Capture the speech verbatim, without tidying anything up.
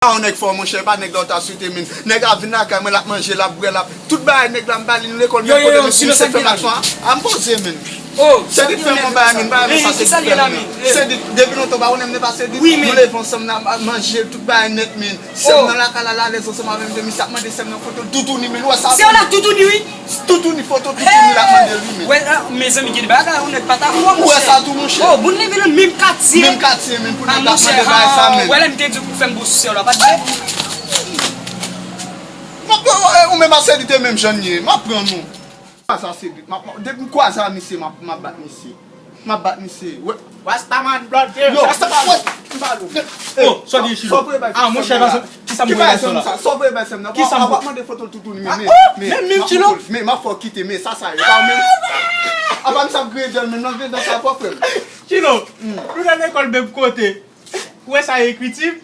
Pa yon nèg fò, monchè, pa nèg la w ta swete, men. Nèg la vin lakay mwen, l ap manje, l ap bwè, l ap. Tout bagay nèg la, m ba li, nou lekòl, menm kote, men, si se fè m ak sa, a m poze, men. Oh, sèdit fè m yon bagay, men, bagay men, sa sèdit fè m, men. Sèdit, depi lontan, w pa konnen m, men pa sèdit, nou leve ansanm, n a manje, tout bagay nèt, men. Sè m nan lakay la, l alèz ansanm avè m, men, misye ap mande sè m nan foto, toutouni, men, ou wè sa. Sè w la toutouni, wi. Toutouni, foto toutouni l ap mande l, wi, men. Wè, mezanmi, gen bagay la, yon nèg pa ta fò, monchè. Ou wè sa tou, monchè. Oh, bon, leve nan menm katye. Menm katye, men, pou nèg la ap mande bagay sa, men. Wè, lè m te di w pou fè m bosou sè w la, pa t vre? M ap, ou menm a sèdit e menm jan n ye, m ap pran nou. Kwaze a sèdit, m ap, depi m kwaze a misye, m ap, m ap bat misye. M ap bat misye. Wè. Rastaman blood. Yo, Rastaman. Wè, m pale w. Oh, sa w di, Chilo? Ah, monchè, kisa m voye bay sè w la? Sa w voye bay sè m nan? Kisa m voye? Ap mande foto l toutouni, men, men, men, men, men, m ap fè w kite, men, sa, sa, yo pa menm. Apa misye ap griyen dyòl, men, nan griyen dyòl sa, fò frè m. Chilo, nou nan lekòl menm kote. Ou wè sa ekriti?